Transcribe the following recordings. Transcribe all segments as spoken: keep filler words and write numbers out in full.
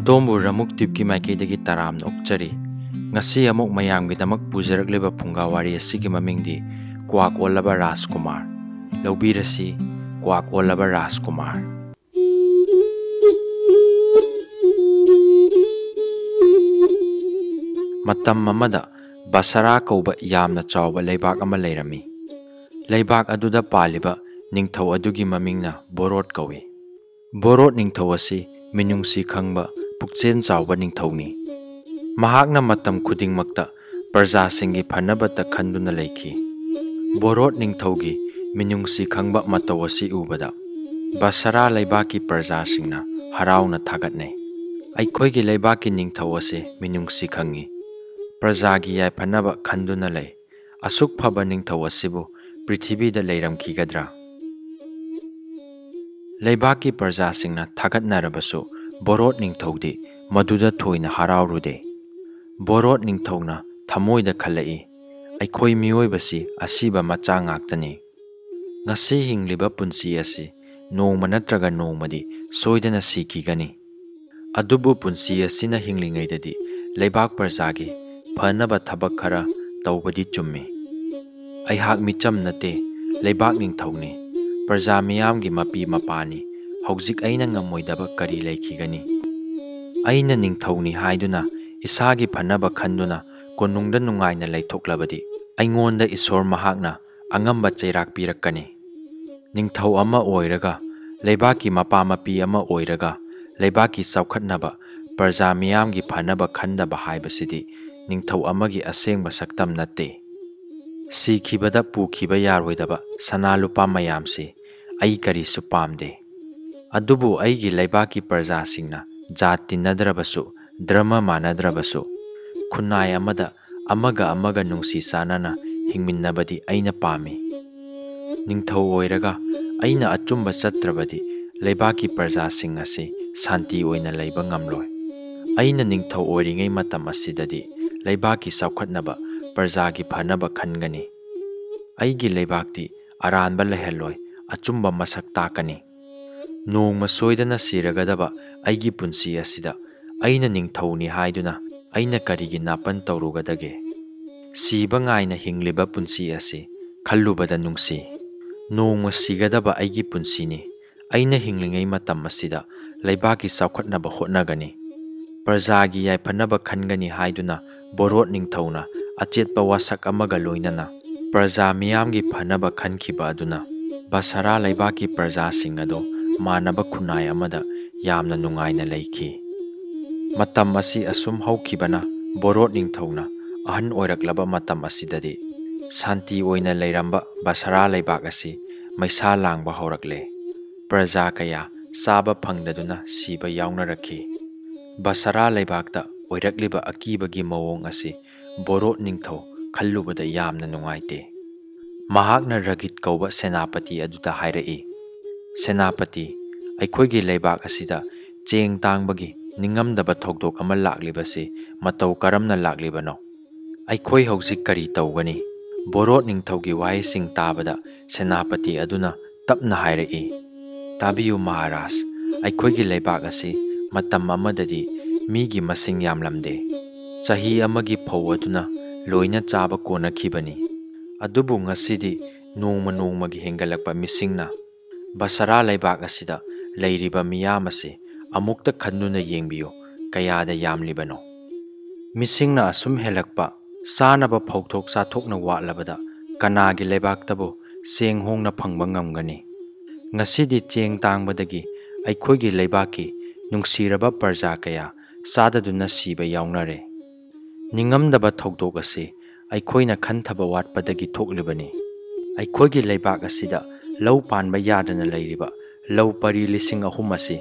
ꯑꯗꯣꯝꯕꯨ ꯔꯃꯨꯛ ꯇꯤꯞꯀꯤ ꯃꯥꯏꯀꯩꯗꯒꯤ ꯇꯔꯥꯝꯅ ꯑꯣꯛꯆꯔꯤ꯫ ꯉꯁꯤ ꯑꯃꯨꯛ ꯃꯌꯥꯝꯒꯤꯗꯃꯛ ꯄꯨꯖꯔꯛꯂꯤꯕ ꯐꯨꯡꯒꯥ ꯋꯥꯔꯤ ꯑꯁꯤꯒꯤ ꯃꯃꯤꯡꯗꯤ ꯀ꯭ꯋꯥꯛ ꯑꯣꯜꯂꯕ ꯔꯥꯖꯀꯨꯃꯥꯔ꯫ ꯂꯧꯕꯤꯔꯁꯤ, ꯀ꯭ꯋꯥꯛ ꯑꯣꯜꯂꯕ ꯔꯥꯖꯀꯨꯃꯥꯔ꯫ ꯃꯇꯝ ꯑꯃꯗ ꯕꯁꯔꯥ ꯀꯧꯕ ꯌꯥꯝꯅ ꯆꯥꯎꯕ ꯂꯩꯕꯥꯛ ꯑꯃ ꯂꯩꯔꯝꯃꯤ꯫ ꯂꯩꯕꯥꯛ ꯑꯗꯨꯗ ꯄꯥꯜꯂꯤꯕ ꯅꯤꯡꯊꯧ ꯑꯗꯨꯒꯤ ꯃꯃꯤꯡꯅ ꯕꯣꯔꯣꯠ ꯀꯧꯏ꯫ ꯕꯣꯔꯣꯠ ꯅꯤꯡꯊꯧ ꯑꯁꯤ ꯃꯤꯅꯨꯡꯁꯤ ꯈꯪꯕ, ꯄꯨꯛꯆꯦꯜ ꯆꯥꯎꯕ ꯅꯤꯡꯊꯧꯅꯤ꯫ ꯃꯍꯥꯛꯅ ꯃꯇꯝ ꯈꯨꯗꯤꯡꯃꯛꯇ ꯄ꯭ꯔꯖꯥꯁꯤꯡꯒꯤ ꯐꯅꯕꯇ ꯈꯟꯗꯨꯅ ꯂꯩꯈꯤ꯫ ꯕꯣꯔꯣꯠ ꯅꯤꯡꯊꯧꯒꯤ ꯃꯤꯅꯨꯡꯁꯤ ꯈꯪꯕ ꯃꯇꯧ ꯑꯁꯤ ꯎꯕꯗ ꯕꯁꯔꯥ ꯂꯩꯕꯥꯛꯀꯤ ꯄ꯭ꯔꯖꯥꯁꯤꯡꯅ ꯍꯔꯥꯎꯅ ꯊꯥꯒꯠꯅꯩ꯫ "ꯑꯩꯈꯣꯏꯒꯤ ꯂꯩꯕꯥꯛꯀꯤ ꯅꯤꯡꯊꯧ ꯑꯁꯤ ꯃꯤꯅꯨꯡꯁꯤ ꯈꯪꯏ, ꯄ꯭ꯔꯖꯥꯒꯤ ꯌꯥꯏꯐꯅꯕ ꯈꯟꯗꯨꯅ ꯂꯩ꯫ ꯑꯁꯨꯛ ꯐꯕ ꯅꯤꯡꯊꯧ ꯑꯁꯤꯕꯨ ꯄ꯭ꯔꯤꯊꯤꯕꯤꯗ ꯂꯩꯔꯝꯈꯤꯒꯗ꯭ꯔꯥ?" ꯂꯩꯕꯥꯛꯀꯤ ꯄ꯭ꯔꯖꯥꯁꯤꯡꯅ ꯊꯥꯒꯠꯅꯔꯕꯁꯨ ꯕꯣꯔꯣꯠ ꯅꯤꯡꯊꯧꯗꯤ ꯃꯗꯨꯗ ꯊꯣꯏꯅ ꯍꯔꯥꯎꯔꯨꯗꯦ꯫ ꯕꯣꯔꯣꯠ ꯅꯤꯡꯊꯧꯅ ꯊꯃꯣꯏꯗ ꯈꯜꯂꯛꯏ, "ꯑꯩꯈꯣꯏ ꯃꯤꯑꯣꯏꯕꯁꯤ ꯑꯁꯤꯕ ꯃꯆꯥ ꯉꯥꯛꯇꯅꯤ꯫ ꯉꯁꯤ ꯍꯤꯡꯂꯤꯕ ꯄꯨꯟꯁꯤ ꯑꯁꯤ ꯅꯣꯡꯃ ꯅꯠꯇ꯭ꯔꯒ ꯅꯣꯡꯃꯗꯤ ꯁꯣꯏꯗꯅ ꯁꯤꯈꯤꯒꯅꯤ꯫ ꯑꯗꯨꯕꯨ ꯄꯨꯟꯁꯤ ꯑꯁꯤꯅ ꯍꯤꯡꯂꯤꯉꯩꯗꯗꯤ ꯂꯩꯕꯥꯛ ꯄ꯭ꯔꯖꯥꯒꯤ ꯐꯅꯕ ꯊꯕꯛ ꯈꯔ ꯇꯧꯕꯗꯤ ꯆꯨꯝꯃꯤ꯫ ꯑꯩꯍꯥꯛ ꯃꯤꯆꯝ ꯅꯠꯇꯦ, ꯂꯩꯕꯥꯛ ꯅꯤꯡꯊꯧꯅꯤ, ꯄ꯭ꯔꯖꯥ ꯃꯤꯌꯥꯝꯒꯤ ꯃꯄꯤ ꯃꯄꯥꯅꯤ꯫ ꯍꯧꯖꯤꯛ ꯑꯩꯅ ꯉꯝꯃꯣꯏꯗꯕ ꯀꯔꯤ ꯂꯩꯈꯤꯒꯅꯤ? ꯑꯩꯅ ꯅꯤꯡꯊꯧꯅꯤ ꯍꯥꯏꯗꯨꯅ ꯏꯁꯥꯒꯤ ꯐꯅꯕ ꯈꯟꯗꯨꯅ ꯀꯣꯅꯨꯡꯗ ꯅꯨꯡꯉꯥꯏꯅ ꯂꯩꯊꯣꯛꯂꯕꯗꯤ ꯑꯩꯉꯣꯟꯗ ꯏꯁꯣꯔ ꯃꯍꯥꯛꯅ ꯑꯉꯝꯕ ꯆꯩꯔꯥꯛ ꯄꯤꯔꯛꯀꯅꯤ꯫ ꯅꯤꯡꯊꯧ ꯑꯃ ꯑꯣꯏꯔꯒ, ꯂꯩꯕꯥꯛꯀꯤ ꯃꯄꯥ ꯃꯄꯤ ꯑꯃ ꯑꯣꯏꯔꯒ, ꯂꯩꯕꯥꯛꯀꯤ ꯆꯥꯎꯈꯠꯅꯕ, ꯄ꯭ꯔꯖꯥ ꯃꯤꯌꯥꯝꯒꯤ ꯐꯅꯕ ꯈꯟꯗꯕ ꯍꯥꯏꯕꯁꯤꯗꯤ ꯅꯤꯡꯊꯧ ꯑꯃꯒꯤ ꯑꯁꯦꯡꯕ ꯁꯛꯇꯝ ꯅꯠꯇꯦ꯫ ꯁꯤꯈꯤꯕꯗ ꯄꯨꯈꯤꯕ ꯌꯥꯔꯣꯏꯗꯕ ꯁꯅꯥ ꯂꯨꯄꯥ ꯃꯌꯥꯝꯁꯤ ꯑꯩ ꯀꯔꯤꯁꯨ ꯄꯥꯝꯗꯦ꯫ ꯑꯗꯨꯕꯨ ꯑꯩꯒꯤ ꯂꯩꯕꯥꯛꯀꯤ ꯄ꯭ꯔꯖꯥꯁꯤꯡꯅ ꯖꯥꯠ ꯇꯤꯟꯅꯗ꯭ꯔꯕꯁꯨ, ꯙꯔꯃ ꯃꯥꯟꯅꯗ꯭ꯔꯕꯁꯨ, ꯈꯨꯟꯅꯥꯏ ꯑꯃꯗ ꯑꯃꯒ ꯑꯃꯒ ꯅꯨꯡꯁꯤ ꯆꯥꯟꯅꯅ ꯍꯤꯡꯃꯤꯟꯅꯕꯗꯤ ꯑꯩꯅ ꯄꯥꯝꯃꯤ꯫ ꯅꯤꯡꯊꯧ ꯑꯣꯏꯔꯒ ꯑꯩꯅ ꯑꯆꯨꯝꯕ ꯆꯠꯇ꯭ꯔꯕꯗꯤ ꯂꯩꯕꯥꯛꯀꯤ ꯄ꯭ꯔꯖꯥꯁꯤꯡ ꯑꯁꯤ ꯁꯥꯟꯇꯤ ꯑꯣꯏꯅ ꯂꯩꯕ ꯉꯝꯂꯣꯏ꯫ ꯑꯩꯅ ꯅꯤꯡꯊꯧ ꯑꯣꯏꯔꯤꯉꯩ ꯃꯇꯝ ꯑꯁꯤꯗꯗꯤ ꯂꯩꯕꯥꯛꯀꯤ ꯆꯥꯎꯈꯠꯅꯕ, ꯄ꯭ꯔꯖꯥꯒꯤ ꯐꯅꯕ ꯈꯟꯒꯅꯤ꯫ ꯑꯩꯒꯤ ꯂꯩꯕꯥꯛꯇꯤ ꯑꯔꯥꯟꯕ ꯂꯩꯍꯜꯂꯣꯏ, ꯑꯆꯨꯝꯕ ꯃꯁꯛ ꯇꯥꯛꯀꯅꯤ꯫ ꯅꯣꯡꯃ ꯁꯣꯏꯗꯅ ꯁꯤꯔꯒꯗꯕ ꯑꯩꯒꯤ ꯄꯨꯟꯁꯤ ꯑꯁꯤꯗ ꯑꯩꯅ ꯅꯤꯡꯊꯧꯅꯤ ꯍꯥꯏꯗꯨꯅ ꯑꯩꯅ ꯀꯔꯤꯒꯤ ꯅꯥꯄꯟ ꯇꯧꯔꯨꯒꯗꯒꯦ? ꯁꯤꯕ ꯉꯥꯏꯅ ꯍꯤꯡꯂꯤꯕ ꯄꯨꯟꯁꯤ ꯑꯁꯤ ꯈꯜꯂꯨꯕꯗ ꯅꯨꯡꯁꯤ꯫ ꯅꯣꯡꯃ ꯁꯤꯒꯗꯕ ꯑꯩꯒꯤ ꯄꯨꯟꯁꯤꯅꯤ꯫ ꯑꯩꯅ ꯍꯤꯡꯂꯤꯉꯩ ꯃꯇꯝ ꯑꯁꯤꯗ ꯂꯩꯕꯥꯛꯀꯤ ꯆꯥꯎꯈꯠꯅꯕ ꯍꯣꯠꯅꯒꯅꯤ꯫ ꯄ꯭ꯔꯖꯥꯒꯤ ꯌꯥꯏꯐꯅꯕ ꯈꯟꯒꯅꯤ ꯍꯥꯏꯗꯨꯅ ꯕꯣꯔꯣꯠ ꯅꯤꯡꯊꯧꯅ ꯑꯆꯦꯠꯄ ꯋꯥꯁꯛ ꯑꯃꯒ ꯂꯣꯏꯅꯅ ꯄ꯭ꯔꯖꯥ ꯃꯤꯌꯥꯝꯒꯤ ꯐꯅꯕ ꯈꯟꯈꯤꯕ ꯑꯗꯨꯅ ꯕꯁꯔꯥ ꯂꯩꯕꯥꯛꯀꯤ ꯄ꯭ꯔꯖꯥꯁꯤꯡ ꯑꯗꯨ ꯃꯥꯟꯅꯕ ꯈꯨꯟꯅꯥꯏ ꯑꯃꯗ ꯌꯥꯝꯅ ꯅꯨꯡꯉꯥꯏꯅ ꯂꯩꯈꯤ꯫ ꯃꯇꯝ ꯑꯁꯤ ꯑꯁꯨꯝ ꯍꯧꯈꯤꯕꯅ ꯕꯣꯔꯣꯠ ꯅꯤꯡꯊꯧꯅ ꯑꯍꯟ ꯑꯣꯏꯔꯛꯂꯕ ꯃꯇꯝ ꯑꯁꯤꯗꯗꯤ ꯁꯥꯟꯇꯤ ꯑꯣꯏꯅ ꯂꯩꯔꯝꯕ ꯕꯁꯔꯥ ꯂꯩꯕꯥꯛ ꯑꯁꯤ ꯃꯩꯁꯥ ꯂꯥꯡꯕ ꯍꯧꯔꯛꯂꯦ꯫ ꯄ꯭ꯔꯖꯥ ꯀꯌꯥ ꯆꯥꯕ ꯐꯪꯗꯗꯨꯅ ꯁꯤꯕ ꯌꯥꯎꯅꯔꯛꯈꯤ꯫ ꯕꯁꯔꯥ ꯂꯩꯕꯥꯛꯇ ꯑꯣꯏꯔꯛꯂꯤꯕ ꯑꯀꯤꯕꯒꯤ ꯃꯑꯣꯡ ꯑꯁꯤ ꯕꯣꯔꯣꯠ ꯅꯤꯡꯊꯧ ꯈꯜꯂꯨꯕꯗ ꯌꯥꯝꯅ ꯅꯨꯡꯉꯥꯏꯇꯦ꯫ ꯃꯍꯥꯛꯅ ꯔꯒꯤꯠ ꯀꯧꯕ ꯁꯦꯅꯥꯄꯇꯤ ꯑꯗꯨꯗ ꯍꯥꯏꯔꯛꯏ, "ꯁꯦꯅꯥꯄꯇꯤ, ꯑꯩꯈꯣꯏꯒꯤ ꯂꯩꯕꯥꯛ ꯑꯁꯤꯗ ꯆꯦꯡ ꯇꯥꯡꯕꯒꯤ ꯅꯤꯡꯉꯝꯗꯕ ꯊꯧꯗꯣꯛ ꯑꯃ ꯂꯥꯛꯂꯤꯕꯁꯤ ꯃꯇꯧ ꯀꯔꯝꯅ ꯂꯥꯛꯂꯤꯕꯅꯣ? ꯑꯩꯈꯣꯏ ꯍꯧꯖꯤꯛ ꯀꯔꯤ ꯇꯧꯒꯅꯤ?" ꯕꯣꯔꯣꯠ ꯅꯤꯡꯊꯧꯒꯤ ꯋꯥꯍꯩꯁꯤꯡ ꯇꯥꯕꯗ ꯁꯦꯅꯥꯄꯇꯤ ꯑꯗꯨꯅ ꯇꯞꯅ ꯍꯥꯏꯔꯛꯏ, "ꯇꯥꯕꯤꯌꯨ ꯃꯍꯥꯔꯥꯖ, ꯑꯩꯈꯣꯏꯒꯤ ꯂꯩꯕꯥꯛ ꯑꯁꯤ ꯃꯇꯝ ꯑꯃꯗꯗꯤ ꯃꯤꯒꯤ ꯃꯁꯤꯡ ꯌꯥꯝꯂꯝꯗꯦ꯫ ꯆꯍꯤ ꯑꯃꯒꯤ ꯐꯧ ꯑꯗꯨꯅ ꯂꯣꯏꯅ ꯆꯥꯕ ꯀꯣꯟꯅꯈꯤꯕꯅꯤ꯫ ꯑꯗꯨꯕꯨ ꯉꯁꯤꯗꯤ ꯅꯣꯡꯃ ꯅꯣꯡꯃꯒꯤ ꯍꯦꯟꯒꯠꯂꯛꯄ ꯃꯤꯁꯤꯡꯅ ꯕꯁꯔꯥ ꯂꯩꯕꯥꯛ ꯑꯁꯤꯗ ꯂꯩꯔꯤꯕ ꯃꯤꯌꯥꯝ ꯑꯁꯤ ꯑꯃꯨꯛꯇ ꯈꯟꯗꯨꯅ ꯌꯦꯡꯕꯤꯌꯨ, ꯀꯌꯥꯗ ꯌꯥꯝꯂꯤꯕꯅꯣ꯫ ꯃꯤꯁꯤꯡꯅ ꯑꯁꯨꯝ ꯍꯦꯜꯂꯛꯄ, ꯆꯥꯅꯕ ꯐꯧꯊꯣꯛ ꯆꯥꯊꯣꯛꯅ ꯋꯥꯠꯂꯕꯗ ꯀꯅꯥꯒꯤ ꯂꯩꯕꯥꯛꯇꯕꯨ ꯆꯦꯡ ꯍꯣꯡꯅ ꯐꯪꯕ ꯉꯝꯒꯅꯤ? ꯉꯁꯤꯗꯤ ꯆꯦꯡ ꯇꯥꯡꯕꯗꯒꯤ ꯑꯩꯈꯣꯏꯒꯤ ꯂꯩꯕꯥꯛꯀꯤ ꯅꯨꯡꯁꯤꯔꯕ ꯄ꯭ꯔꯖꯥ ꯀꯌꯥ ꯆꯥꯗꯗꯨꯅ ꯁꯤꯕ ꯌꯥꯎꯅꯔꯦ꯫ ꯅꯤꯡꯉꯝꯗꯕ ꯊꯧꯗꯣꯛ ꯑꯁꯤ ꯑꯩꯈꯣꯏꯅ ꯈꯟꯊꯕ ꯋꯥꯠꯄꯗꯒꯤ ꯊꯣꯛꯂꯤꯕꯅꯤ꯫ ꯑꯩꯈꯣꯏꯒꯤ ꯂꯩꯕꯥꯛ ꯑꯁꯤꯗ ꯂꯧ ꯄꯥꯟꯕ ꯌꯥꯗꯅ ꯂꯩꯔꯤꯕ ꯂꯧ ꯄꯔꯤ ꯂꯤꯁꯤꯡ ꯑꯍꯨꯝ ꯑꯁꯤ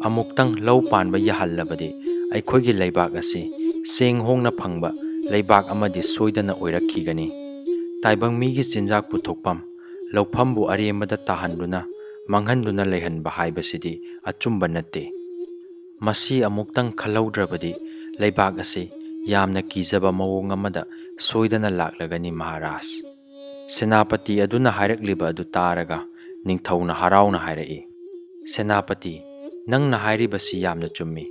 ꯑꯃꯨꯛꯇꯪ ꯂꯧ ꯄꯥꯟꯕ ꯌꯥꯍꯜꯂꯕꯗꯤ ꯑꯩꯈꯣꯏꯒꯤ ꯂꯩꯕꯥꯛ ꯑꯁꯤ ꯆꯦꯡ ꯍꯣꯡꯅ ꯐꯪꯕ ꯂꯩꯕꯥꯛ ꯑꯃꯗꯤ ꯁꯣꯏꯗꯅ ꯑꯣꯏꯔꯛꯈꯤꯒꯅꯤ꯫ ꯇꯥꯏꯕꯪ ꯃꯤꯒꯤ ꯆꯤꯟꯖꯥꯛ ꯄꯨꯊꯣꯛꯐꯝ ꯂꯧꯐꯝꯕꯨ ꯑꯔꯦꯝꯕꯗ ꯇꯥꯍꯟꯗꯨꯅ ꯃꯥꯡꯍꯟꯗꯨꯅ ꯂꯩꯍꯟꯕ ꯍꯥꯏꯕꯁꯤꯗꯤ ꯑꯆꯨꯝꯕ ꯅꯠꯇꯦ꯫ ꯃꯁꯤ ꯑꯃꯨꯛꯇꯪ ꯈꯜꯍꯧꯗ꯭ꯔꯕꯗꯤ ꯂꯩꯕꯥꯛ ꯑꯁꯤ ꯌꯥꯝꯅ ꯀꯤꯖꯕ ꯃꯑꯣꯡ ꯑꯃꯗ ꯁꯣꯏꯗꯅ ꯂꯥꯛꯂꯒꯅꯤ ꯃꯍꯥꯔꯥꯖ꯫" ꯁꯦꯅꯥꯄꯇꯤ ꯑꯗꯨꯅ ꯍꯥꯏꯔꯛꯂꯤꯕ ꯑꯗꯨ ꯇꯥꯔꯒ ꯅꯤꯡꯊꯧꯅ ꯍꯔꯥꯎꯅ ꯍꯥꯏꯔꯛꯏ, "ꯁꯦꯅꯥꯄꯇꯤ, ꯅꯪꯅ ꯍꯥꯏꯔꯤꯕꯁꯤ ꯌꯥꯝꯅ ꯆꯨꯝꯃꯤ꯫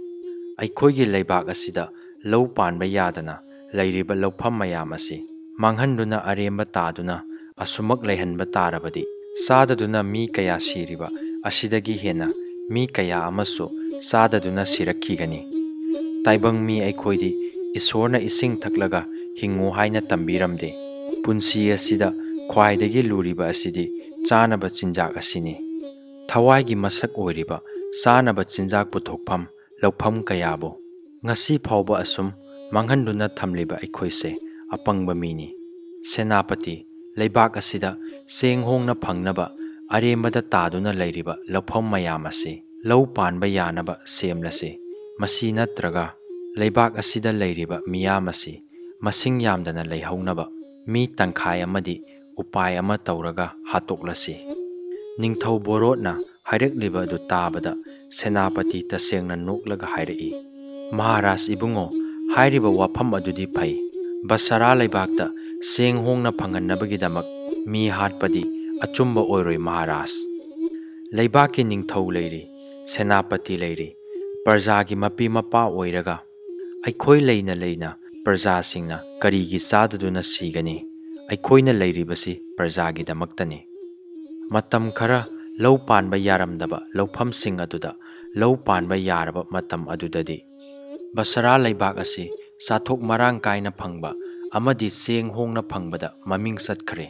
ꯑꯩꯈꯣꯏꯒꯤ ꯂꯩꯕꯥꯛ ꯑꯁꯤꯗ ꯂꯧ ꯄꯥꯟꯕ ꯌꯥꯗꯅ ꯂꯩꯔꯤꯕ ꯂꯧꯐꯝ ꯃꯌꯥꯝ ꯑꯁꯤ ꯃꯥꯡꯍꯟꯗꯨꯅ ꯑꯔꯦꯝꯕ ꯇꯥꯗꯨꯅ ꯑꯁꯨꯃꯛ ꯂꯩꯍꯟꯕ ꯇꯥꯔꯕꯗꯤ, ꯆꯥꯗꯗꯨꯅ ꯃꯤ ꯀꯌꯥ ꯁꯤꯔꯤꯕ ꯑꯁꯤꯗꯒꯤ ꯍꯦꯟꯅ ꯃꯤ ꯀꯌꯥ ꯑꯃꯁꯨ ꯆꯥꯗꯗꯨꯅ ꯁꯤꯔꯛꯈꯤꯒꯅꯤ꯫ ꯇꯥꯏꯕꯪ ꯃꯤ ꯑꯩꯈꯣꯏꯗꯤ ꯏꯁꯣꯔꯅ ꯏꯁꯤꯡ ꯊꯛꯂꯒ ꯍꯤꯡꯉꯨ ꯍꯥꯏꯅ ꯇꯝꯕꯤꯔꯝꯗꯦ꯫ ꯄꯨꯟꯁꯤ ꯑꯁꯤꯗ ꯈ꯭ꯋꯥꯏꯗꯒꯤ ꯂꯨꯔꯤꯕ ꯑꯁꯤꯗꯤ ꯆꯥꯅꯕ ꯆꯤꯟꯖꯥꯛ ꯑꯁꯤꯅꯤ꯫ ꯊꯋꯥꯏꯒꯤ ꯃꯁꯛ ꯑꯣꯏꯔꯤꯕ ꯆꯥꯅꯕ ꯆꯤꯟꯖꯥꯛ ꯄꯨꯊꯣꯛꯐꯝ ꯂꯧꯐꯝ ꯀꯌꯥꯕꯨ ꯉꯁꯤ ꯐꯥꯎꯕ ꯑꯁꯨꯝ ꯃꯥꯡꯍꯟꯗꯨꯅ ꯊꯝꯂꯤꯕ ꯑꯩꯈꯣꯏꯁꯦ ꯑꯄꯪꯕ ꯃꯤꯅꯤ꯫ ꯁꯦꯅꯥꯄꯇꯤ, ꯂꯩꯕꯥꯛ ꯑꯁꯤꯗ ꯆꯦꯡ ꯍꯣꯡꯅ ꯐꯪꯅꯕ ꯑꯔꯦꯝꯕꯗ ꯇꯥꯗꯨꯅ ꯂꯩꯔꯤꯕ ꯂꯧꯐꯝ ꯃꯌꯥꯝ ꯑꯁꯤ ꯂꯧ ꯄꯥꯟꯕ ꯌꯥꯅꯕ ꯁꯦꯝꯂꯁꯤ꯫ ꯃꯁꯤ ꯅꯠꯇ꯭ꯔꯒ ꯂꯩꯕꯥꯛ ꯑꯁꯤꯗ ꯂꯩꯔꯤꯕ ꯃꯤꯌꯥꯝ ꯑꯁꯤ ꯃꯁꯤꯡ ꯌꯥꯝꯗꯅ ꯂꯩꯍꯧꯅꯕ ꯃꯤ ꯇꯪꯈꯥꯏ ꯑꯃꯗꯤ ꯎꯄꯥꯏ ꯑꯃ ꯇꯧꯔꯒ ꯍꯥꯠꯇꯣꯛꯂꯁꯤ꯫ ꯅꯤꯡꯊꯧ ꯕꯣꯔꯣꯠꯅ ꯍꯥꯏꯔꯛꯂꯤꯕ ꯑꯗꯨ ꯇꯥꯕꯗ ꯁꯦꯅꯥꯄꯇꯤ ꯇꯁꯦꯡꯅ ꯅꯣꯛꯂꯒ ꯍꯥꯏꯔꯛꯏ, "ꯃꯍꯥꯔꯥꯖ ꯏꯕꯨꯡꯉꯣ, ꯍꯥꯏꯔꯤꯕ ꯋꯥꯐꯝ ꯑꯗꯨꯗꯤ ꯐꯩ꯫ ꯕꯁꯔꯥ ꯂꯩꯕꯥꯛꯇ ꯆꯦꯡ ꯍꯣꯡꯅ ꯐꯪꯍꯟꯅꯕꯒꯤꯗꯃꯛ ꯃꯤ ꯍꯥꯠꯄꯗꯤ ꯑꯆꯨꯝꯕ ꯑꯣꯏꯔꯣꯏ ꯃꯍꯥꯔꯥꯖ꯫ ꯂꯩꯕꯥꯛꯀꯤ ꯅꯤꯡꯊꯧ ꯂꯩꯔꯤ, ꯁꯦꯅꯥꯄꯇꯤ ꯂꯩꯔꯤ, ꯄ꯭ꯔꯖꯥꯒꯤ ꯃꯄꯤ ꯃꯄꯥ ꯑꯣꯏꯔꯒ ꯑꯩꯈꯣꯏ ꯂꯩꯅ ꯂꯩꯅ ꯄ꯭ꯔꯖꯥꯁꯤꯡꯅ ꯀꯔꯤꯒꯤ ꯆꯥꯗꯗꯨꯅ ꯁꯤꯒꯅꯤ? ꯑꯩꯈꯣꯏꯅ ꯂꯩꯔꯤꯕꯁꯤ ꯄ꯭ꯔꯖꯥꯒꯤꯗꯃꯛꯇꯅꯤ꯫" ꯃꯇꯝ ꯈꯔ ꯂꯧ ꯄꯥꯟꯕ ꯌꯥꯔꯝꯗꯕ ꯂꯧꯐꯝꯁꯤꯡ ꯑꯗꯨꯗ ꯂꯧ ꯄꯥꯟꯕ ꯌꯥꯔꯕ ꯃꯇꯝ ꯑꯗꯨꯗꯗꯤ ꯕꯁꯔꯥ ꯂꯩꯕꯥꯛ ꯑꯁꯤ ꯆꯥꯊꯣꯛ ꯃꯔꯥꯡ ꯀꯥꯏꯅ ꯐꯪꯕ ꯑꯃꯗꯤ ꯆꯦꯡ ꯍꯣꯡꯅ ꯐꯪꯕꯗ ꯃꯃꯤꯡ ꯆꯠꯈ꯭ꯔꯦ꯫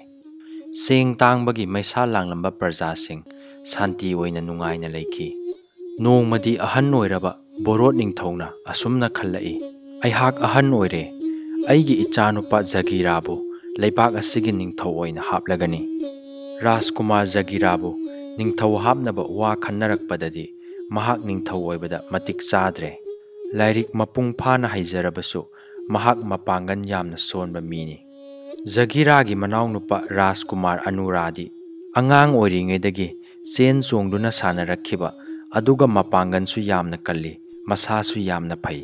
ꯆꯦꯡ ꯇꯥꯡꯕꯒꯤ ꯃꯩꯁꯥ ꯂꯥꯡꯂꯝꯕ ꯄ꯭ꯔꯖꯥꯁꯤꯡ ꯁꯥꯟꯇꯤ ꯑꯣꯏꯅ ꯅꯨꯡꯉꯥꯏꯅ ꯂꯩꯈꯤ꯫ ꯅꯣꯡꯃꯗꯤ ꯑꯍꯟ ꯑꯣꯏꯔꯕ ꯕꯣꯔꯣꯠ ꯅꯤꯡꯊꯧꯅ ꯑꯁꯨꯝꯅ ꯈꯜꯂꯛꯏ, "ꯑꯩꯍꯥꯛ ꯑꯍꯟ ꯑꯣꯏꯔꯦ꯫ ꯑꯩꯒꯤ ꯏꯆꯥꯅꯨꯄꯥ ꯖꯒꯤꯔꯥꯕꯨ ꯂꯩꯕꯥꯛ ꯑꯁꯤꯒꯤ ꯅꯤꯡꯊꯧ ꯑꯣꯏꯅ ꯍꯥꯞꯂꯒꯅꯤ꯫" ꯔꯥꯖꯀꯨꯃꯥꯔ ꯖꯒꯤꯔꯥꯕꯨ ꯅꯤꯡꯊꯧ ꯍꯥꯞꯅꯕ ꯋꯥ ꯈꯟꯅꯔꯛꯄꯗꯗꯤ ꯃꯍꯥꯛ ꯅꯤꯡꯊꯧ ꯑꯣꯏꯕꯗ ꯃꯇꯤꯛ ꯆꯥꯗ꯭ꯔꯦ꯫ ꯂꯥꯏꯔꯤꯛ ꯃꯄꯨꯡ ꯐꯥꯅ ꯍꯩꯖꯔꯕꯁꯨ ꯃꯍꯥꯛ ꯃꯄꯥꯡꯒꯜ ꯌꯥꯝꯅ ꯁꯣꯟꯕ ꯃꯤꯅꯤ꯫ ꯖꯒꯤꯔꯥꯒꯤ ꯃꯅꯥꯎꯅꯨꯄꯥ ꯔꯥꯖꯀꯨꯃꯥꯔ ꯑꯅꯨꯔꯥꯗꯤ ꯑꯉꯥꯡ ꯑꯣꯏꯔꯤꯉꯩꯗꯒꯤ ꯆꯦꯟ ꯆꯣꯡꯗꯨꯅ ꯁꯥꯟꯅꯔꯛꯈꯤꯕ, ꯑꯗꯨꯒ ꯃꯄꯥꯡꯒꯜꯁꯨ ꯌꯥꯝꯅ ꯀꯜꯂꯤ, ꯃꯁꯥꯁꯨ ꯌꯥꯝꯅ ꯐꯩ꯫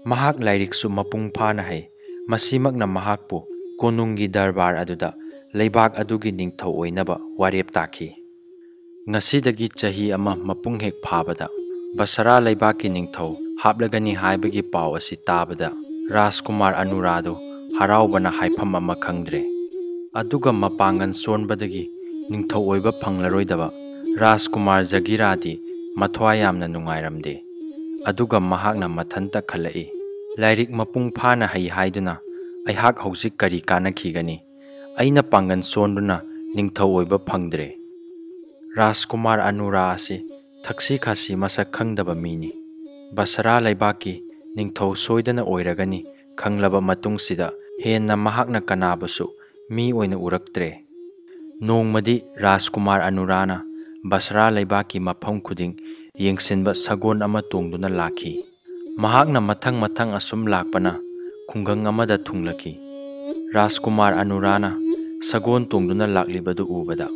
ꯃꯍꯥꯛ ꯂꯥꯏꯔꯤꯛꯁꯨ ꯃꯄꯨꯡ ꯐꯥꯅ ꯍꯩ꯫ ꯃꯁꯤꯃꯛꯅ ꯃꯍꯥꯛꯄꯨ ꯀꯣꯅꯨꯡꯒꯤ ꯗꯔꯕꯥꯔ ꯑꯗꯨꯗ ꯂꯩꯕꯥꯛ ꯑꯗꯨꯒꯤ ꯅꯤꯡꯊꯧ ꯑꯣꯏꯅꯕ ꯋꯥꯔꯦꯞ ꯇꯥꯈꯤ꯫ ꯉꯁꯤꯗꯒꯤ ꯆꯍꯤ ꯑꯃ ꯃꯄꯨꯡ ꯍꯦꯛ ꯐꯥꯕꯗ ꯕꯁꯔꯥ ꯂꯩꯕꯥꯛꯀꯤ ꯅꯤꯡꯊꯧ ꯍꯥꯞꯂꯒꯅꯤ ꯍꯥꯏꯕꯒꯤ ꯄꯥꯎ ꯑꯁꯤ ꯇꯥꯕꯗ ꯔꯥꯖꯀꯨꯃꯥꯔ ꯑꯅꯨꯔꯥꯗꯨ ꯍꯔꯥꯎꯕꯅ ꯍꯥꯏꯐꯝ ꯑꯃ ꯈꯪꯗ꯭ꯔꯦ꯫ ꯑꯗꯨꯒ ꯃꯄꯥꯡꯒꯜ ꯁꯣꯟꯕꯗꯒꯤ ꯅꯤꯡꯊꯧ ꯑꯣꯏꯕ ꯐꯪꯂꯔꯣꯏꯗꯕ ꯔꯥꯖꯀꯨꯃꯥꯔ ꯖꯒꯤꯔꯥꯗꯤ ꯃꯊ꯭ꯋꯥꯏ ꯌꯥꯝꯅ ꯅꯨꯡꯉꯥꯏꯔꯝꯗꯦ꯫ ꯑꯗꯨꯒ ꯃꯍꯥꯛꯅ ꯃꯊꯟꯇ ꯈꯜꯂꯛꯏ, "ꯂꯥꯏꯔꯤꯛ ꯃꯄꯨꯡ ꯐꯥꯅ ꯍꯩ ꯍꯥꯏꯗꯨꯅ ꯑꯩꯍꯥꯛ ꯍꯧꯖꯤꯛ ꯀꯔꯤ ꯀꯥꯟꯅꯈꯤꯒꯅꯤ? ꯑꯩꯅ ꯄꯥꯡꯒꯜ ꯁꯣꯟꯗꯨꯅ ꯅꯤꯡꯊꯧ ꯑꯣꯏꯕ ꯐꯪꯗ꯭ꯔꯦ"꯫ ꯔꯥꯖꯀꯨꯃꯥꯔ ꯑꯅꯨꯔꯥ ꯑꯁꯤ ꯊꯛꯁꯤ ꯈꯥꯁꯤ ꯃꯁꯛ ꯈꯪꯗꯕ ꯃꯤꯅꯤ꯫ ꯕꯁꯔꯥ ꯂꯩꯕꯥꯛꯀꯤ ꯅꯤꯡꯊꯧ ꯁꯣꯏꯗꯅ ꯑꯣꯏꯔꯒꯅꯤ ꯈꯪꯂꯕ ꯃꯇꯨꯡꯁꯤꯗ ꯍꯦꯟꯅ ꯃꯍꯥꯛꯅ ꯀꯅꯥꯕꯨꯁꯨ ꯃꯤ ꯑꯣꯏꯅ ꯎꯔꯛꯇ꯭ꯔꯦ꯫ ꯅꯣꯡꯃꯗꯤ ꯔꯥꯖꯀꯨꯃꯥꯔ ꯑꯅꯨꯔꯥꯅ ꯕꯁꯔꯥ ꯂꯩꯕꯥꯛꯀꯤ ꯃꯐꯝ ꯈꯨꯗꯤꯡ ꯌꯦꯡꯁꯤꯟꯕ ꯁꯒꯣꯜ ꯑꯃ ꯇꯣꯡꯗꯨꯅ ꯂꯥꯛꯈꯤ꯫ ꯃꯍꯥꯛꯅ ꯃꯊꯪ ꯃꯊꯪ ꯑꯁꯨꯝ ꯂꯥꯛꯄꯅ ꯈꯨꯡꯒꯪ ꯑꯃꯗ ꯊꯨꯡꯂꯈꯤ꯫ ꯔꯥꯖꯀꯨꯃꯥꯔ ꯑꯅꯨꯔꯥꯅ ꯁꯒꯣꯜ ꯇꯣꯡꯗꯨꯅ ꯂꯥꯛꯂꯤꯕꯗꯨ ꯎꯕꯗ,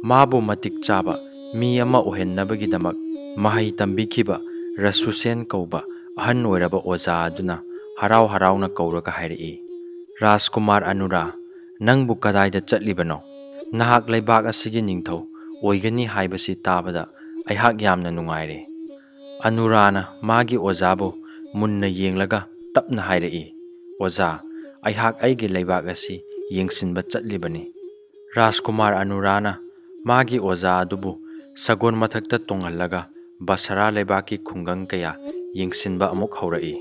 ꯃꯥꯕꯨ ꯃꯇꯤꯛ ꯆꯥꯕ ꯃꯤ ꯑꯃ ꯑꯣꯏꯍꯟꯅꯕꯒꯤꯗꯃꯛ ꯃꯍꯩ ꯇꯝꯕꯤꯈꯤꯕ ꯔꯁꯨꯁꯦꯟ ꯀꯧꯕ ꯑꯍꯟ ꯑꯣꯏꯔꯕ ꯑꯣꯖꯥ ꯑꯗꯨꯅ ꯍꯔꯥꯎ ꯍꯔꯥꯎꯅ ꯀꯧꯔꯒ ꯍꯥꯏꯔꯛꯏ, "ꯔꯥꯖꯀꯨꯃꯥꯔ ꯑꯅꯨꯔꯥ, ꯅꯪꯕꯨ ꯀꯗꯥꯏꯗ ꯆꯠꯂꯤꯕꯅꯣ? ꯅꯍꯥꯛ ꯂꯩꯕꯥꯛ ꯑꯁꯤꯒꯤ ꯅꯤꯡꯊꯧ ꯑꯣꯏꯒꯅꯤ ꯍꯥꯏꯕꯁꯤ ꯇꯥꯕꯗ ꯑꯩꯍꯥꯛ ꯌꯥꯝꯅ ꯅꯨꯡꯉꯥꯏꯔꯦ"꯫ ꯑꯅꯨꯔꯥꯅ ꯃꯥꯒꯤ ꯑꯣꯖꯥꯕꯨ ꯃꯨꯟꯅ ꯌꯦꯡꯂꯒ ꯇꯞꯅ ꯍꯥꯏꯔꯛꯏ, "ꯑꯣꯖꯥ, ꯑꯩꯍꯥꯛ ꯑꯩꯒꯤ ꯂꯩꯕꯥꯛ ꯑꯁꯤ ꯌꯦꯡꯁꯤꯟꯕ ꯆꯠꯂꯤꯕꯅꯤ"꯫ ꯔꯥꯖꯀꯨꯃꯥꯔ ꯑꯅꯨꯔꯥꯅ ꯃꯥꯒꯤ ꯑꯣꯖꯥ ꯑꯗꯨꯕꯨ ꯁꯒꯣꯜ ꯃꯊꯛꯇ ꯇꯣꯡꯍꯜꯂꯒ ꯕꯁꯔꯥ ꯂꯩꯕꯥꯛꯀꯤ ꯈꯨꯡꯒꯪ ꯀꯌꯥ ꯌꯦꯡꯁꯤꯟꯕ ꯑꯃꯨꯛ ꯍꯧꯔꯛꯏ꯫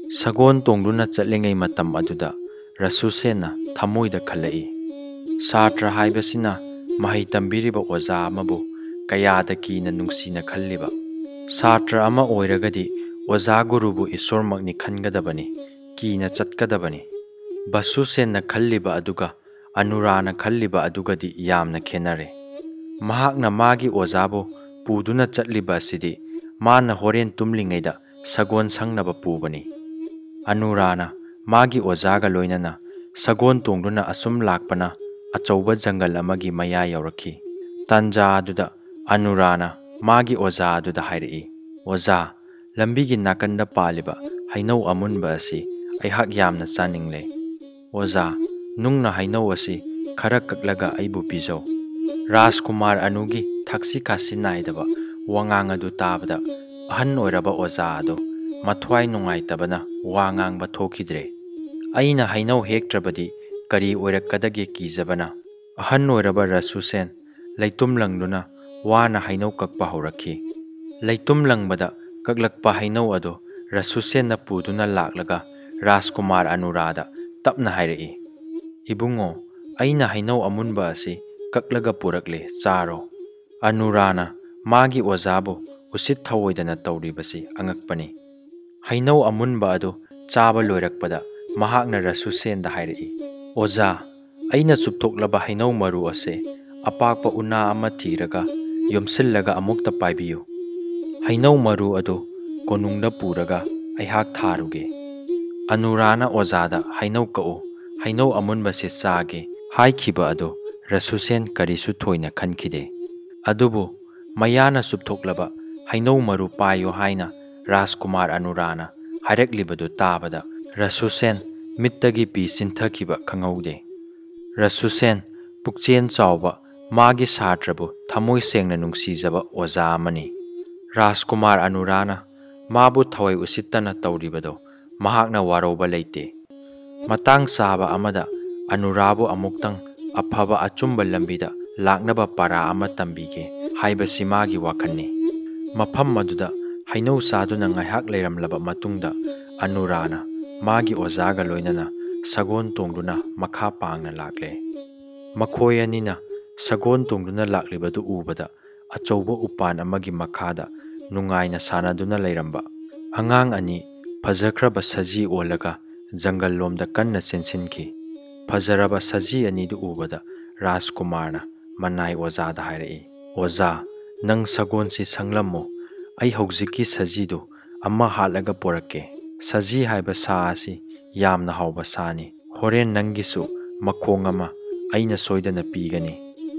ꯁꯒꯣꯜ ꯇꯣꯡꯗꯨꯅ ꯆꯠꯂꯤꯉꯩ ꯃꯇꯝ ꯑꯗꯨꯗ ꯔꯁꯨꯁꯦꯟꯅ ꯊꯃꯣꯏꯗ ꯈꯜꯂꯛꯏ, "ꯁꯥꯇ꯭ꯔ ꯍꯥꯏꯕꯁꯤꯅ ꯃꯍꯩ ꯇꯝꯕꯤꯔꯤꯕ ꯑꯣꯖꯥ ꯑꯃꯕꯨ ꯀꯌꯥꯗ ꯀꯤꯅ ꯅꯨꯡꯁꯤꯅ ꯈꯜꯂꯤꯕ꯫ ꯁꯥꯇ꯭ꯔ ꯑꯃ ꯑꯣꯏꯔꯒꯗꯤ ꯑꯣꯖꯥ ꯒꯨꯔꯨꯕꯨ ꯏꯁꯣꯔꯃꯛꯅꯤ ꯈꯟꯒꯗꯕꯅꯤ, ꯀꯤꯅ ꯆꯠꯀꯗꯕꯅꯤ"꯫ ꯕꯁꯨꯁꯦꯟꯅ ꯈꯜꯂꯤꯕ ꯑꯗꯨꯒ ꯑꯅꯨꯔꯥꯅ ꯈꯜꯂꯤꯕ ꯑꯗꯨꯒꯗꯤ ꯌꯥꯝꯅ ꯈꯦꯠꯅꯔꯦ꯫ ꯃꯍꯥꯛꯅ ꯃꯥꯒꯤ ꯑꯣꯖꯥꯕꯨ ꯄꯨꯗꯨꯅ ꯆꯠꯂꯤꯕ ꯑꯁꯤꯗꯤ ꯃꯥꯅ ꯍꯣꯔꯦꯟ ꯇꯨꯝꯂꯤꯉꯩꯗ ꯁꯒꯣꯜ ꯁꯪꯅꯕ ꯄꯨꯕꯅꯤ꯫ ꯑꯅꯨꯔꯥꯅ ꯃꯥꯒꯤ ꯑꯣꯖꯥꯒ ꯂꯣꯏꯅꯅ ꯁꯒꯣꯜ ꯇꯣꯡꯗꯨꯅ ꯑꯁꯨꯝ ꯂꯥꯛꯄꯅ ꯑꯆꯧꯕ ꯖꯪꯒꯜ ꯑꯃꯒꯤ ꯃꯌꯥ ꯌꯧꯔꯛꯈꯤ꯫ ꯇꯥꯟꯖꯥ ꯑꯗꯨꯗ ꯑꯅꯨꯔꯥꯅ ꯃꯥꯒꯤ ꯑꯣꯖꯥ ꯑꯗꯨꯗ ꯍꯥꯏꯔꯛꯏ, "ꯑꯣꯖꯥ, ꯂꯝꯕꯤꯒꯤ ꯅꯥꯀꯟꯗ ꯄꯥꯜꯂꯤꯕ ꯍꯩꯅꯧ ꯑꯃꯨꯟꯕ ꯑꯁꯤ ꯑꯩꯍꯥꯛ ꯌꯥꯝꯅ ꯆꯥꯅꯤꯡꯂꯦ꯫ ꯑꯣꯖꯥ, ꯅꯨꯡꯅ ꯍꯩꯅꯧ ꯑꯁꯤ ꯈꯔ ꯀꯛꯂꯒ ꯑꯩꯕꯨ ꯄꯤꯖꯧ"꯫ ꯔꯥꯖꯀꯨꯃꯥꯔ ꯑꯅꯨꯒꯤ ꯊꯛꯁꯤ ꯈꯥꯁꯤ ꯅꯥꯏꯗꯕ ꯋꯥꯉꯥꯡ ꯑꯗꯨ ꯇꯥꯕꯗ ꯑꯍꯟ ꯑꯣꯏꯔꯕ ꯑꯣꯖꯥ ꯑꯗꯨ ꯃꯊ꯭ꯋꯥꯏ ꯅꯨꯡꯉꯥꯏꯇꯕꯅ ꯋꯥ ꯉꯥꯡꯕ ꯊꯣꯛꯈꯤꯗ꯭ꯔꯦ꯫ "ꯑꯩꯅ ꯍꯩꯅꯧ ꯍꯦꯛꯇ꯭ꯔꯕꯗꯤ ꯀꯔꯤ ꯑꯣꯏꯔꯛꯀꯗꯒꯦ ꯀꯤꯖꯕꯅ?" ꯑꯍꯟ ꯑꯣꯏꯔꯕ ꯔꯁꯨꯁꯦꯟ ꯂꯩꯇꯨꯝ ꯂꯪꯗꯨꯅ ꯋꯥꯅ ꯍꯩꯅꯧ ꯀꯛꯄ ꯍꯧꯔꯛꯈꯤ꯫ ꯂꯩꯇꯨꯝ ꯂꯪꯕꯗ ꯀꯛꯂꯛꯄ ꯍꯩꯅꯧ ꯑꯗꯨ ꯔꯁꯨꯁꯦꯟꯅ ꯄꯨꯗꯨꯅ ꯂꯥꯛꯂꯒ ꯔꯥꯖꯀꯨꯃꯥꯔ ꯑꯅꯨꯔꯥꯗ ꯇꯞꯅ ꯍꯥꯏꯔꯛꯏ, "ꯏꯕꯨꯡꯉꯣ, ꯑꯩꯅ ꯍꯩꯅꯧ ꯑꯃꯨꯟꯕ ꯑꯁꯤ ꯀꯛꯂꯒ ꯄꯨꯔꯛꯂꯦ, ꯆꯥꯔꯣ꯫" ꯑꯅꯨꯔꯥꯅ ꯃꯥꯒꯤ ꯑꯣꯖꯥꯕꯨ ꯎꯁꯤꯠ ꯊꯑꯣꯏꯗꯅ ꯇꯧꯔꯤꯕꯁꯤ ꯑꯉꯛꯄꯅꯤ꯫ ꯍꯩꯅꯧ ꯑꯃꯨꯟꯕ ꯑꯗꯨ ꯆꯥꯕ ꯂꯣꯏꯔꯛꯄꯗ ꯃꯍꯥꯛꯅ ꯔꯁꯨꯁꯦꯟꯗ ꯍꯥꯏꯔꯛꯏ, "ꯑꯣꯖꯥ, ꯑꯩꯅ ꯆꯨꯞꯊꯣꯛꯂꯕ ꯍꯩꯅꯧ ꯃꯔꯨ ꯑꯁꯦ ꯑꯄꯥꯛꯄ ꯎꯅꯥ ꯑꯃ ꯊꯤꯔꯒ ꯌꯣꯝꯁꯤꯜꯂꯒ ꯑꯃꯨꯛꯇ ꯄꯥꯏꯕꯤꯌꯨ꯫ ꯍꯩꯅꯧ ꯃꯔꯨ ꯑꯗꯨ ꯀꯣꯅꯨꯡꯗ ꯄꯨꯔꯒ ꯑꯩꯍꯥꯛ ꯊꯥꯔꯨꯒꯦ꯫" ꯑꯅꯨꯔꯥꯅ ꯑꯣꯖꯥꯗ "ꯍꯩꯅꯧ ꯀꯛꯎ, ꯍꯩꯅꯧ ꯑꯃꯨꯟꯕꯁꯦ ꯆꯥꯒꯦ" ꯍꯥꯏꯈꯤꯕ ꯑꯗꯨ ꯔꯁꯨꯁꯦꯟ ꯀꯔꯤꯁꯨ ꯊꯣꯏꯅ ꯈꯟꯈꯤꯗꯦ꯫ ꯑꯗꯨꯕꯨ ꯃꯌꯥꯅ ꯆꯨꯞꯊꯣꯛꯂꯕ ꯍꯩꯅꯧ ꯃꯔꯨ ꯄꯥꯏꯌꯨ ꯍꯥꯏꯅ ꯔꯥꯖꯀꯨꯃꯥꯔ ꯑꯅꯨꯔꯥꯅ ꯍꯥꯏꯔꯛꯂꯤꯕꯗꯨ ꯇꯥꯕꯗ ꯔꯁꯨꯁꯦꯟ ꯃꯤꯠꯇꯒꯤ ꯄꯤ ꯆꯤꯟꯊꯈꯤꯕ ꯈꯪꯍꯧꯗꯦ꯫ ꯔꯁꯨꯁꯦꯟ ꯄꯨꯛꯆꯦꯜ ꯆꯥꯎꯕ, ꯃꯥꯒꯤ ꯁꯥꯇ꯭ꯔꯕꯨ ꯊꯃꯣꯏ ꯁꯦꯡꯅ ꯅꯨꯡꯁꯤꯖꯕ ꯑꯣꯖꯥ ꯑꯃꯅꯤ꯫ ꯔꯥꯖꯀꯨꯃꯥꯔ ꯑꯅꯨꯔꯥꯅ ꯃꯥꯕꯨ ꯊꯑꯣꯏ ꯎꯁꯤꯠꯇꯅ ꯇꯧꯔꯤꯕꯗꯣ ꯃꯍꯥꯛꯅ ꯋꯥꯔꯧꯕ ꯂꯩꯇꯦ꯫ ꯃꯇꯥꯡ ꯆꯥꯕ ꯑꯃꯗ ꯑꯅꯨꯔꯥꯕꯨ ꯑꯃꯨꯛꯇꯪ ꯑꯐꯕ ꯑꯆꯨꯝꯕ ꯂꯝꯕꯤꯗ ꯂꯥꯛꯅꯕ ꯄꯔꯥ ꯑꯃ ꯇꯝꯕꯤꯒꯦ ꯍꯥꯏꯕꯁꯤ ꯃꯥꯒꯤ ꯋꯥꯈꯜꯅꯤ꯫ ꯃꯐꯝ ꯑꯗꯨꯗ ꯍꯩꯅꯧ ꯆꯥꯗꯨꯅ ꯉꯥꯏꯍꯥꯛ ꯂꯩꯔꯝꯂꯕ ꯃꯇꯨꯡꯗ ꯑꯅꯨꯔꯥꯅ ꯃꯥꯒꯤ ꯑꯣꯖꯥꯒ ꯂꯣꯏꯅꯅ ꯁꯒꯣꯜ ꯇꯣꯡꯗꯨꯅ ꯃꯈꯥ ꯄꯥꯡꯅ ꯂꯥꯛꯂꯦ꯫ ꯃꯈꯣꯏ ꯑꯅꯤꯅ ꯁꯒꯣꯜ ꯇꯣꯡꯗꯨꯅ ꯂꯥꯛꯂꯤꯕꯗꯨ ꯎꯕꯗ ꯑꯆꯧꯕ ꯎꯄꯥꯟ ꯑꯃꯒꯤ ꯃꯈꯥꯗ ꯅꯨꯡꯉꯥꯏꯅ ꯁꯥꯟꯅꯗꯨꯅ ꯂꯩꯔꯝꯕ ꯑꯉꯥꯡ ꯑꯅꯤ ꯐꯖꯈ꯭ꯔꯕ ꯁꯖꯤ ꯑꯣꯜꯂꯒ ꯖꯪꯒꯜ ꯂꯣꯝꯗ ꯀꯟꯅ ꯆꯦꯟꯁꯤꯟꯈꯤ꯫ ꯐꯖꯔꯕ ꯁꯖꯤ ꯑꯅꯤꯗꯨ ꯎꯕꯗ ꯔꯥꯖꯀꯨꯃꯥꯔꯅ ꯃꯅꯥꯏ ꯑꯣꯖꯥꯗ ꯍꯥꯏꯔꯛꯏ, "ꯑꯣꯖꯥ, ꯅꯪ ꯁꯒꯣꯜꯁꯤ ꯁꯪꯂꯝꯃꯨ, ꯑꯩ ꯍꯧꯖꯤꯛꯀꯤ ꯁꯖꯤꯗꯨ ꯑꯃ ꯍꯥꯠꯂꯒ ꯄꯣꯔꯛꯀꯦ꯫ ꯁꯖꯤ ꯍꯥꯏꯕ ꯁꯥ ꯑꯁꯤ ꯌꯥꯝꯅ ꯍꯥꯎꯕ ꯁꯥꯅꯤ꯫ ꯍꯣꯔꯦꯟ ꯅꯪꯒꯤꯁꯨ ꯃꯈꯣꯡ ꯑꯃ ꯑꯩꯅ ꯁꯣꯏꯗꯅ ꯄꯤꯒꯅꯤ꯫"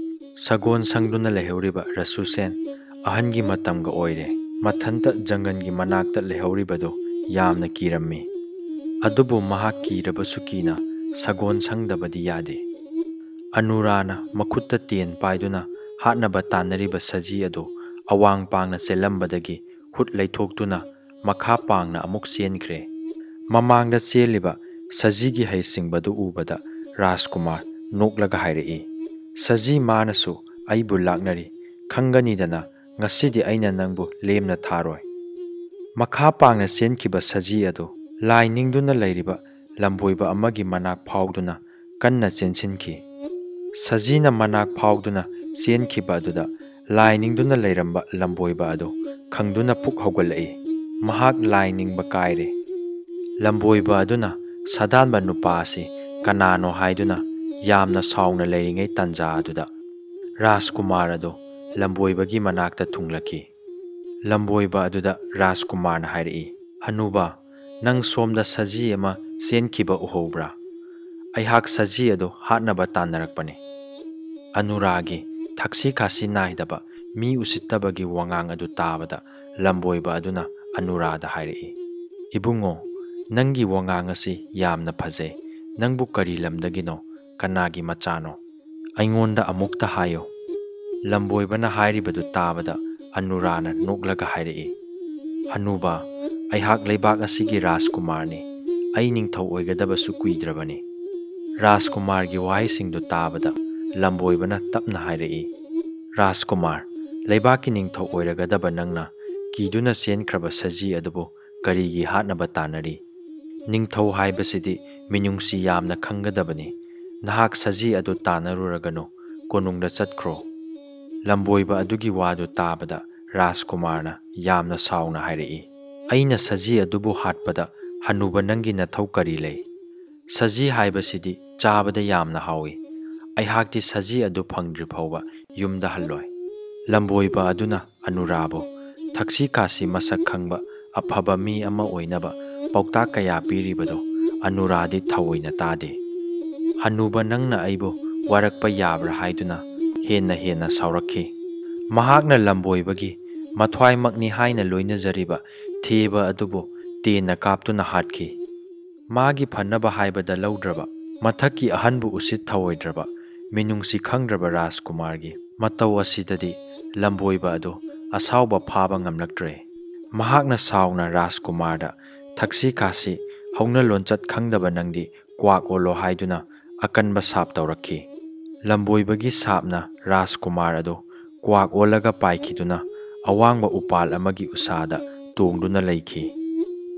ꯁꯒꯣꯜ ꯁꯪꯗꯨꯅ ꯂꯩꯍꯧꯔꯤꯕ ꯔꯁꯨꯁꯦꯟ ꯑꯍꯟꯒꯤ ꯃꯇꯝꯒ ꯑꯣꯏꯔꯦ꯫ ꯃꯊꯟꯇ ꯖꯪꯒꯜꯒꯤ ꯃꯅꯥꯛꯇ ꯂꯩꯍꯧꯔꯤꯕꯗꯨ ꯌꯥꯝꯅ ꯀꯤꯔꯝꯃꯤ꯫ ꯑꯗꯨꯕꯨ ꯃꯍꯥꯛ ꯀꯤꯔꯕꯁꯨ ꯀꯤꯅ ꯁꯒꯣꯜ ꯁꯪꯗꯕꯗꯤ ꯌꯥꯗꯦ꯫ ꯑꯅꯨꯔꯥꯅ ꯃꯈꯨꯠꯇ ꯇꯦꯟ ꯄꯥꯏꯗꯨꯅ ꯍꯥꯠꯅꯕ ꯇꯥꯟꯅꯔꯤꯕ ꯁꯖꯤ ꯑꯗꯨ ꯑꯋꯥꯡ ꯄꯥꯡꯅ ꯆꯦꯜꯂꯝꯕꯗꯒꯤ ꯍꯨꯠ ꯂꯩꯊꯣꯛꯇꯨꯅ ꯃꯈꯥ ꯄꯥꯡꯅ ꯑꯃꯨꯛ ꯆꯦꯟꯈ꯭ꯔꯦ꯫ ꯃꯃꯥꯡꯗ ꯆꯦꯜꯂꯤꯕ ꯁꯖꯤꯒꯤ ꯍꯩꯁꯤꯡꯕꯗꯨ ꯎꯕꯗ ꯔꯥꯖꯀꯨꯃꯥꯔ ꯅꯣꯛꯂꯒ ꯍꯥꯏꯔꯛꯏ, "ꯁꯖꯤ ꯃꯥꯅꯁꯨ ꯑꯩꯕꯨ ꯂꯥꯛꯅꯔꯤ, ꯈꯪꯒꯅꯤꯗꯅ, ꯉꯁꯤꯗꯤ ꯑꯩꯅ ꯅꯪꯕꯨ ꯂꯦꯝꯅ ꯊꯥꯔꯣꯏ"꯫ ꯃꯈꯥ ꯄꯥꯡꯅ ꯆꯦꯟꯈꯤꯕ ꯁꯖꯤ ꯑꯗꯨ ꯂꯥꯏ ꯅꯤꯡꯗꯨꯅ ꯂꯩꯔꯤꯕ ꯂꯝꯕꯣꯏꯕ ꯑꯃꯒꯤ ꯃꯅꯥꯛ ꯐꯥꯎꯗꯨꯅ ꯀꯟꯅ ꯆꯦꯟꯁꯤꯟꯈꯤ꯫ ꯁꯖꯤꯅ ꯃꯅꯥꯛ ꯐꯥꯎꯗꯨꯅ ꯆꯦꯟꯈꯤꯕ ꯑꯗꯨꯗ ꯂꯥꯏ ꯅꯤꯡꯗꯨꯅ ꯂꯩꯔꯝꯕ ꯂꯝꯕꯣꯏꯕ ꯑꯗꯨ ꯈꯪꯗꯨꯅ ꯄꯨꯛ ꯍꯧꯒꯠꯂꯛꯏ꯫ ꯃꯍꯥꯛ ꯂꯥꯏ ꯅꯤꯡꯕ ꯀꯥꯏꯔꯦ꯫ ꯂꯝꯕꯣꯏꯕ ꯑꯗꯨꯅ ꯁꯥꯗꯥꯟꯕ ꯅꯨꯄꯥ ꯑꯁꯤ ꯀꯅꯥꯅꯣ ꯍꯥꯏꯗꯨꯅ ꯌꯥꯝꯅ ꯁꯥꯎꯅ ꯂꯩꯔꯤꯉꯩ ꯇꯥꯟꯖꯥ ꯑꯗꯨꯗ ꯔꯥꯖꯀꯨꯃꯥꯔ ꯑꯗꯨ ꯂꯝꯕꯣꯏꯕꯒꯤ ꯃꯅꯥꯛꯇ ꯊꯨꯡꯂꯛꯈꯤ꯫ ꯂꯝꯕꯣꯏꯕ ꯑꯗꯨꯗ ꯔꯥꯖꯀꯨꯃꯥꯔꯅ ꯍꯥꯏꯔꯛꯏ, "ꯍꯅꯨꯕ, ꯅꯪ ꯁꯣꯝꯗ ꯁꯖꯤ ꯑꯃ ꯆꯦꯟꯈꯤꯕ ꯎꯍꯧꯕ꯭ꯔꯥ? ꯑꯩꯍꯥꯛ ꯁꯖꯤ ꯑꯗꯨ ꯍꯥꯠꯅꯕ ꯇꯥꯟꯅꯔꯛꯄꯅꯤ"꯫ ꯑꯅꯨꯔꯥꯒꯤ ꯊꯛꯁꯤ ꯈꯥꯁꯤ ꯅꯥꯏꯗꯕ, ꯃꯤ ꯎꯁꯤꯠꯇꯕꯒꯤ ꯋꯥꯉꯥꯡ ꯑꯗꯨ ꯇꯥꯕꯗ ꯂꯝꯕꯣꯏꯕ ꯑꯗꯨꯅ ꯑꯅꯨꯔꯥꯗ ꯍꯥꯏꯔꯛꯏ, "ꯏꯕꯨꯡꯉꯣ, ꯅꯪꯒꯤ ꯋꯥꯉꯥꯡ ꯑꯁꯤ ꯌꯥꯝꯅ ꯐꯖꯩ꯫ ꯅꯪꯕꯨ ꯀꯔꯤ ꯂꯝꯗꯒꯤꯅꯣ? ꯀꯅꯥꯒꯤ ꯃꯆꯥꯅꯣ? ꯑꯩꯉꯣꯟꯗ ꯑꯃꯨꯛꯇ ꯍꯥꯏꯌꯨ"꯫ ꯂꯝꯕꯣꯏꯕꯅ ꯍꯥꯏꯔꯤꯕꯗꯨ ꯇꯥꯕꯗ ꯑꯅꯨꯔꯥꯅ ꯅꯣꯛꯂꯒ ꯍꯥꯏꯔꯛꯏ, "ꯍꯅꯨꯕ, ꯑꯩꯍꯥꯛ ꯂꯩꯕꯥꯛ ꯑꯁꯤꯒꯤ ꯔꯥꯖꯀꯨꯃꯥꯔꯅꯤ꯫ ꯑꯩ ꯅꯤꯡꯊꯧ ꯑꯣꯏꯒꯗꯕꯁꯨ ꯀꯨꯏꯗ꯭ꯔꯕꯅꯤ"꯫ ꯔꯥꯖꯀꯨꯃꯥꯔꯒꯤ ꯋꯥꯍꯩꯁꯤꯡꯗꯨ ꯇꯥꯕꯗ ꯂꯝꯕꯣꯏꯕꯅ ꯇꯞꯅ ꯍꯥꯏꯔꯛꯏ, "ꯔꯥꯖꯀꯨꯃꯥꯔ, ꯂꯩꯕꯥꯛꯀꯤ ꯅꯤꯡꯊꯧ ꯑꯣꯏꯔꯒꯗꯕ ꯅꯪꯅ ꯀꯤꯗꯨꯅ ꯆꯦꯟꯈ꯭ꯔꯕ ꯁꯖꯤ ꯑꯗꯨꯕꯨ ꯀꯔꯤꯒꯤ ꯍꯥꯠꯅꯕ ꯇꯥꯟꯅꯔꯤ? ꯅꯤꯡꯊꯧ ꯍꯥꯏꯕꯁꯤꯗꯤ ꯃꯤꯅꯨꯡꯁꯤ ꯌꯥꯝꯅ ꯈꯪꯒꯗꯕꯅꯤ꯫ ꯅꯍꯥꯛ ꯁꯖꯤ ꯑꯗꯨ ꯇꯥꯟꯅꯔꯨꯔꯒꯅꯨ, ꯀꯣꯅꯨꯡꯗ ꯆꯠꯈ꯭ꯔꯣ"꯫ ꯂꯝꯕꯣꯏꯕ ꯑꯗꯨꯒꯤ ꯋꯥꯗꯨ ꯇꯥꯕꯗ ꯔꯥꯖꯀꯨꯃꯥꯔꯅ ꯌꯥꯝꯅ ꯁꯥꯎꯅ ꯍꯥꯏꯔꯛꯏ, "ꯑꯩꯅ ꯁꯖꯤ ꯑꯗꯨꯕꯨ ꯍꯥꯠꯄꯗ ꯍꯅꯨꯕ ꯅꯪꯒꯤ ꯅꯊꯧ ꯀꯔꯤ ꯂꯩ? ꯁꯖꯤ ꯍꯥꯏꯕꯁꯤꯗꯤ ꯆꯥꯕꯗ ꯌꯥꯝꯅ ꯍꯥꯎꯏ꯫ ꯑꯩꯍꯥꯛꯇꯤ ꯁꯖꯤ ꯑꯗꯨ ꯐꯪꯗ꯭ꯔꯤ ꯐꯥꯎꯕ ꯌꯨꯝꯗ ꯍꯜꯂꯣꯏ"꯫ ꯂꯝꯕꯣꯏꯕ ꯑꯗꯨꯅ ꯑꯅꯨꯔꯥꯕꯨ ꯊꯛꯁꯤ ꯈꯥꯁꯤ ꯃꯁꯛ ꯈꯪꯕ ꯑꯐꯕ ꯃꯤ ꯑꯃ ꯑꯣꯏꯅꯕ ꯄꯥꯎꯇꯥꯛ ꯀꯌꯥ ꯄꯤꯔꯤꯕꯗꯨ ꯑꯅꯨꯔꯥꯗꯤ ꯊꯑꯣꯏꯅ ꯇꯥꯗꯦ꯫ "ꯍꯅꯨꯕ, ꯅꯪꯅ ꯑꯩꯕꯨ ꯋꯥꯔꯛꯄ ꯌꯥꯕ꯭ꯔꯥ?" ꯍꯥꯏꯗꯨꯅ ꯍꯦꯟꯅ ꯍꯦꯟꯅ ꯁꯥꯎꯔꯛꯈꯤ꯫ ꯃꯍꯥꯛꯅ ꯂꯝꯕꯣꯏꯕꯒꯤ ꯃꯊ꯭ꯋꯥꯏꯃꯛꯅꯤ ꯍꯥꯏꯅ ꯂꯣꯏꯅꯖꯔꯤꯕ ꯊꯦꯕ ꯑꯗꯨꯕꯨ ꯇꯦꯟꯅ ꯀꯥꯞꯇꯨꯅ ꯍꯥꯠꯈꯤ꯫ ꯃꯥꯒꯤ ꯐꯅꯕ ꯍꯥꯏꯕꯗ ꯂꯧꯗ꯭ꯔꯕ, ꯃꯊꯛꯀꯤ ꯑꯍꯟꯕꯨ ꯎꯁꯤꯠ ꯊꯑꯣꯏꯗ꯭ꯔꯕ, ꯃꯤꯅꯨꯡꯁꯤ ꯈꯪꯗ꯭ꯔꯕ ꯔꯥꯖꯀꯨꯃꯥꯔꯒꯤ ꯃꯇꯧ ꯑꯁꯤꯗꯗꯤ ꯂꯝꯕꯣꯏꯕ ꯑꯗꯨ ꯑꯁꯥꯎꯕ ꯐꯥꯕ ꯉꯝꯂꯛꯇ꯭ꯔꯦ꯫ ꯃꯍꯥꯛꯅ ꯁꯥꯎꯅ ꯔꯥꯖꯀꯨꯃꯥꯔꯗ, "ꯊꯛꯁꯤ ꯈꯥꯁꯤ ꯍꯧꯅ ꯂꯣꯟꯆꯠ ꯈꯪꯗꯕ ꯅꯪꯗꯤ ꯀ꯭ꯋꯥꯛ ꯑꯣꯜꯂꯣ" ꯍꯥꯏꯗꯨꯅ ꯑꯀꯟꯕ ꯁꯥꯞ ꯇꯧꯔꯛꯈꯤ꯫ ꯂꯝꯕꯣꯏꯕꯒꯤ ꯁꯥꯞꯅ ꯔꯥꯖꯀꯨꯃꯥꯔ ꯑꯗꯨ ꯀ꯭ꯋꯥꯛ ꯑꯣꯜꯂꯒ ꯄꯥꯏꯈꯤꯗꯨꯅ ꯑꯋꯥꯡꯕ ꯎꯄꯥꯜ ꯑꯃꯒꯤ ꯎꯁꯥꯗ ꯇꯣꯡꯗꯨꯅ ꯂꯩꯈꯤ꯫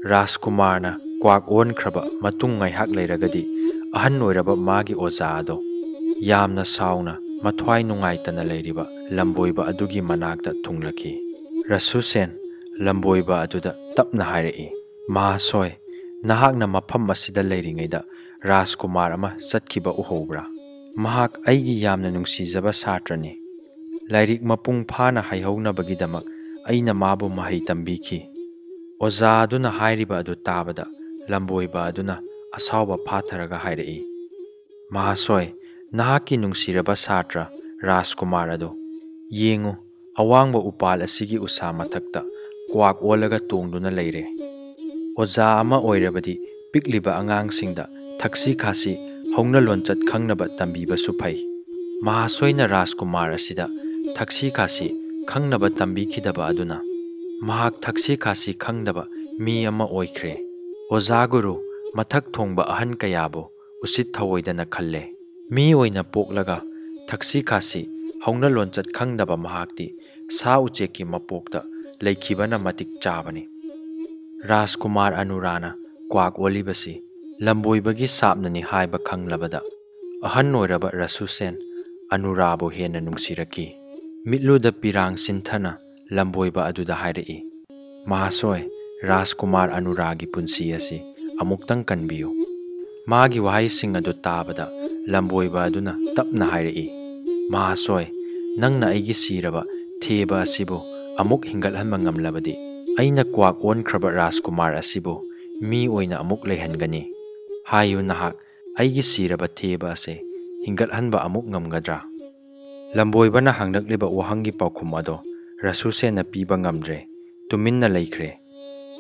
ꯔꯥꯖꯀꯨꯃꯥꯔꯅ ꯀ꯭ꯋꯥꯛ ꯑꯣꯟꯈ꯭ꯔꯕ ꯃꯇꯨꯡ ꯉꯥꯏꯍꯥꯛ ꯂꯩꯔꯒꯗꯤ ꯑꯍꯟ ꯑꯣꯏꯔꯕ ꯃꯥꯒꯤ ꯑꯣꯖꯥ ꯑꯗꯣ ꯌꯥꯝꯅ ꯁꯥꯎꯅ ꯃꯊ꯭ꯋꯥꯏ ꯅꯨꯡꯉꯥꯏꯇꯅ ꯂꯩꯔꯤꯕ ꯂꯝꯕꯣꯏꯕ ꯑꯗꯨꯒꯤ ꯃꯅꯥꯛꯇ ꯊꯨꯡꯂꯛꯈꯤ꯫ "ꯔꯁꯨꯁꯦꯟ", ꯂꯝꯕꯣꯏꯕ ꯑꯗꯨꯗ ꯇꯞꯅ ꯍꯥꯏꯔꯛꯏ, "ꯃꯍꯥꯁꯣꯏ, ꯅꯍꯥꯛꯅ ꯃꯐꯝ ꯑꯁꯤꯗ ꯂꯩꯔꯤꯉꯩꯗ ꯔꯥꯖꯀꯨꯃꯥꯔ ꯑꯃ ꯆꯠꯈꯤꯕ ꯎꯍꯧꯕ꯭ꯔꯥ? ꯃꯍꯥꯛ ꯑꯩꯒꯤ ꯌꯥꯝꯅ ꯅꯨꯡꯁꯤꯖꯕ ꯁꯥꯇ꯭ꯔꯅꯤ꯫ ꯂꯥꯏꯔꯤꯛ ꯃꯄꯨꯡ ꯐꯥꯅ ꯍꯩꯍꯧꯅꯕꯒꯤꯗꯃꯛ ꯑꯩꯅ ꯃꯥꯕꯨ ꯃꯍꯩ ꯇꯝꯕꯤꯈꯤ"꯫ ꯑꯣꯖꯥ ꯑꯗꯨꯅ ꯍꯥꯏꯔꯤꯕ ꯑꯗꯨ ꯇꯥꯕꯗ ꯂꯝꯕꯣꯏꯕ ꯑꯗꯨꯅ ꯑꯁꯥꯎꯕ ꯐꯥꯊꯔꯒ ꯍꯥꯏꯔꯛꯏ, "ꯃꯍꯥꯁꯣꯏ, ꯅꯍꯥꯛꯀꯤ ꯅꯨꯡꯁꯤꯔꯕ ꯁꯥꯇ꯭ꯔ ꯔꯥꯖꯀꯨꯃꯥꯔ ꯑꯗꯨ ꯌꯦꯡꯉꯨ, ꯑꯋꯥꯡꯕ ꯎꯄꯥꯜ ꯑꯁꯤꯒꯤ ꯎꯁꯥ ꯃꯊꯛꯇ ꯀ꯭ꯋꯥꯛ ꯑꯣꯜꯂꯒ ꯇꯣꯡꯗꯨꯅ ꯂꯩꯔꯦ꯫ ꯑꯣꯖꯥ ꯑꯃ ꯑꯣꯏꯔꯕꯗꯤ ꯄꯤꯛꯂꯤꯕ ꯑꯉꯥꯡꯁꯤꯡꯗ ꯊꯛꯁꯤ ꯈꯥꯁꯤ ꯍꯧꯅ ꯂꯣꯟꯆꯠ ꯈꯪꯅꯕ ꯇꯝꯕꯤꯕꯁꯨ ꯐꯩ꯫ ꯃꯍꯥꯁꯣꯏꯅ ꯔꯥꯖꯀꯨꯃꯥꯔ ꯑꯁꯤꯗ ꯊꯛꯁꯤ ꯈꯥꯁꯤ ꯈꯪꯅꯕ ꯇꯝꯕꯤꯈꯤꯗꯕ ꯑꯗꯨꯅ ꯃꯍꯥꯛ ꯊꯛꯁꯤ ꯈꯥꯁꯤ ꯈꯪꯗꯕ ꯃꯤ ꯑꯃ ꯑꯣꯏꯈ꯭ꯔꯦ꯫ ꯑꯣꯖꯥ ꯒꯨꯔꯨ, ꯃꯊꯛ ꯊꯣꯡꯕ ꯑꯍꯟ ꯀꯌꯥꯕꯨ ꯎꯁꯤꯠ ꯊꯑꯣꯏꯗꯅ ꯈꯜꯂꯦ꯫ ꯃꯤ ꯑꯣꯏꯅ ꯄꯣꯛꯂꯒ ꯊꯛꯁꯤ ꯈꯥꯁꯤ ꯍꯧꯅ ꯂꯣꯟꯆꯠ ꯈꯪꯗꯕ ꯃꯍꯥꯛꯇꯤ ꯁꯥ ꯎꯆꯦꯛꯀꯤ ꯃꯄꯣꯛꯇ ꯂꯩꯈꯤꯕꯅ ꯃꯇꯤꯛ ꯆꯥꯕꯅꯤ"꯫ ꯔꯥꯖꯀꯨꯃꯥꯔ ꯑꯅꯨꯔꯥꯅ ꯀ꯭ꯋꯥꯛ ꯑꯣꯜꯂꯤꯕꯁꯤ ꯂꯝꯕꯣꯏꯕꯒꯤ ꯁꯥꯞꯅꯅꯤ ꯍꯥꯏꯕ ꯈꯪꯂꯕꯗ ꯑꯍꯟ ꯑꯣꯏꯔꯕ ꯔꯁꯨꯁꯦꯟ ꯑꯅꯨꯔꯥꯕꯨ ꯍꯦꯟꯅ ꯅꯨꯡꯁꯤꯔꯛꯈꯤ꯫ ꯃꯤꯠꯂꯨꯗ ꯄꯤꯔꯥꯡ ꯁꯤꯟꯊꯅ ꯂꯝꯕꯣꯏꯕ ꯑꯗꯨꯗ ꯍꯥꯏꯔꯛꯏ, "ꯃꯍꯥꯁꯣꯏ, ꯔꯥꯖꯀꯨꯃꯥꯔ ꯑꯅꯨꯔꯥꯒꯤ ꯄꯨꯟꯁꯤ ꯑꯁꯤ ꯑꯃꯨꯛꯇꯪ ꯀꯟꯕꯤꯌꯨ"꯫ ꯃꯥꯒꯤ ꯋꯥꯍꯩꯁꯤꯡ ꯑꯗꯨ ꯇꯥꯕꯗ ꯂꯝꯕꯣꯏꯕ ꯑꯗꯨꯅ ꯇꯞꯅ ꯍꯥꯏꯔꯛꯏ, "ꯃꯍꯥꯁꯣꯏ, ꯅꯪꯅ ꯑꯩꯒꯤ ꯁꯤꯔꯕ ꯊꯦꯕ ꯑꯁꯤꯕꯨ ꯑꯃꯨꯛ ꯍꯤꯡꯒꯠꯍꯟꯕ ꯉꯝꯂꯕꯗꯤ ꯑꯩꯅ ꯀ꯭ꯋꯥꯛ ꯑꯣꯟꯈ꯭ꯔꯕ ꯔꯥꯖꯀꯨꯃꯥꯔ ꯑꯁꯤꯕꯨ ꯃꯤ ꯑꯣꯏꯅ ꯑꯃꯨꯛ ꯂꯩꯍꯟꯒꯅꯤ꯫ ꯍꯥꯏꯌꯨ ꯅꯍꯥꯛ, ꯑꯩꯒꯤ ꯁꯤꯔꯕ ꯊꯦꯕ ꯑꯁꯦ ꯍꯤꯡꯒꯠꯍꯟꯕ ꯑꯃꯨꯛ ꯉꯝꯒꯗ꯭ꯔꯥ?" ꯂꯝꯕꯣꯏꯕꯅ ꯍꯪꯂꯛꯂꯤꯕ ꯋꯥꯍꯪꯒꯤ ꯄꯥꯎꯈꯨꯝ ꯑꯗꯣ ꯔꯁꯨꯁꯦꯟꯅ ꯄꯤꯕ ꯉꯝꯗ꯭ꯔꯦ, ꯇꯨꯃꯤꯟꯅ ꯂꯩꯈ꯭ꯔꯦ꯫